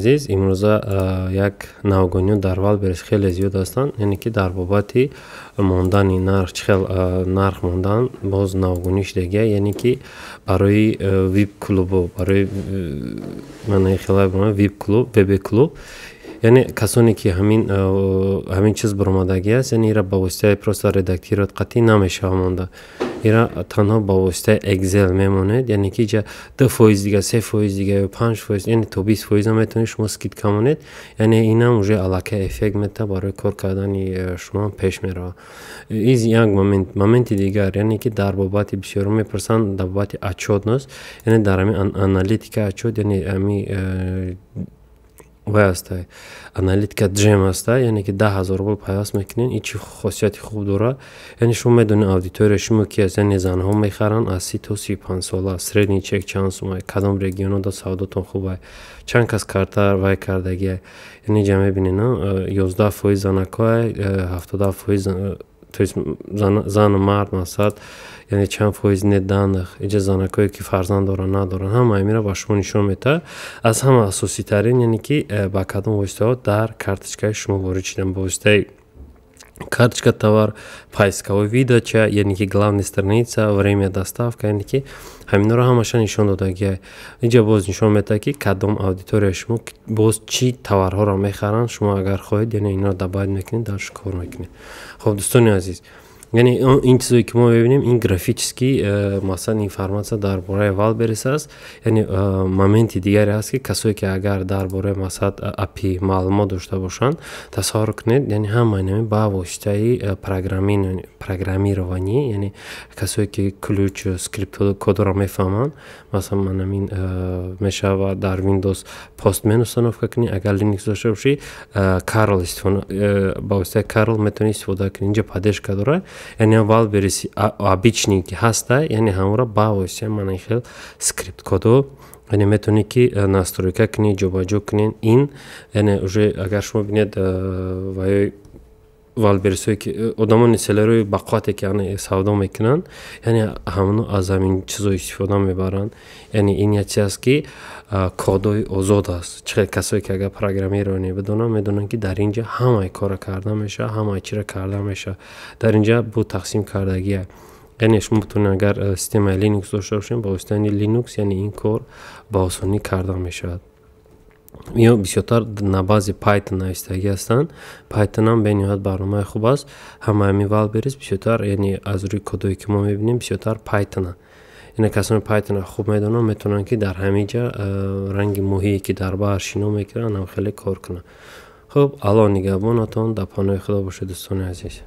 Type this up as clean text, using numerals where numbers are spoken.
Азиз, имрӯза як навгониҳо дар Валберис хеле зиёд ҳастанд, яъне ки дар бобати мондани нарх, чӣ хел нарх мондан, боз навгонӣ шудагия, яъне ки барои вип клубо, барои вип клуб, вб клуб, яъне касоне ки ҳамин чиз баромадагӣ аст. Яъне ира ба воситаи просто редактировать қатъӣ намешава монда, ира танҳо ба воситаи Excel мемонед. Яъне ки иҷа 2% дига, 3% дига ё 5%, яъне то 20% метавонед шумо скидка монед. Яъне инам уже аллакай эффект метавад, барои кор кардани шумо пеш меравад. Из як момент. Моменти дигар, яъне ки дар бобати бисёро мепурсанд дар бобати отчётность, яъне дар ҳамин аналитика отчёт, яъне ҳами вай аста, аналитика джем аста, яъне ки 10 000 рубл пайваст мекунед. Ин чӣ хосияти хуб дорад? Яъне шумо медонед, аудитория шумо ки аст, яъне занҳо мехаранд аз 30 то 35 сола, средний чек чанд сумай, кадом регионода савдотон хубай, чанд кас карта вай кардагиай. Яъне ҷа мебинед, 11% занакҳоай, 77%, то есть зану мард, масалан, яъне чанд фоиз нет данных. Иҷа занакҳое ки фарзанд доранд, надоранд, ҳама амира ба шумо нишон медиҳад. Аз ҳама асоситарин, яъне ки ба кадом воситаҳо дар карточкаи шумо ворид шудан: ба воситаи карточка товар, поисковой выдача, яъне ки главная страница, время доставка, яъне ки ҳаминҳоро ҳамаша нишон додагиай. Инҷа боз нишон медиҳад, ки кадом аудиторияи шумо боз чӣ товарҳоро мехаранд. Шумо агар хоҳед, яъне инро добавить мекунед, дарш кор мекунед. Хоб, дӯстони азиз, яъне ин чизое ки мо мебинем, ин графический масалан информация дар бораи Валберис аст. Яъне моменти дигаре ҳаст, ки касое ки агар дар бораи масалан API маълумот дошта бошанд, тасаввур кунед, яъне ҳамаи нами ба воситаи программирование, яъне касое ки ключ, скрипт, кодро мефаҳманд, масалан, ман ҳамин мешавад дар Windows Postman установка кунӣ, агар Linux дошта бошӣ, curl, ба воситаи curl метавонӣ истифода кунӣ. Инҷа поддержка дорад, яъне Валберис обычный ки ҳаста, яъне ҳамонро ба воситаи мана хел скрипт кодо, яъне метавонӣ ки настройка кунӣ, ҷобаҷо кунӣ. Ин яъне уже агар шумо бинед, ваёи Валберисое ки одамони селлерои бақуввате ки савдо мекунанд, яъне ҳамоно аз ҳамин чизо истифода мебаранд. Яъне ин як чиз аст, ки кодҳои озод аст. Чӣ хел касое ки агар программирование бидонанд, медонанд, ки дар ин ҷа ҳамаи корро карда мешавад, ҳамаи чиро карда мешавад. Дар ин ҷа бу тақсим кардагия, яъне шумо метавонед, агар системаи Linux дошта бошед, ба воситаи Linux, яъне ин кор ба осонӣ карда мешавад. Ё бисёртар на баъзе Python навистагӣ ҳастанд. Python ҳам бениҳоят барномаи хуб аст. Ҳама ҳамин Валберис бисёртар, яъне аз рӯи кодое ки мо мебинем, бисёртар Python. Яъне касоне Python хуб медонанд, метавонанд, ки дар ҳамин ҷа ранги моҳие ки дар баҳр шино мекунанд, ҳам хеле кор кунанд. Хуб, Аллоҳ нигаҳбонатон, дар паноҳи Худо бошед, дӯстони азиз.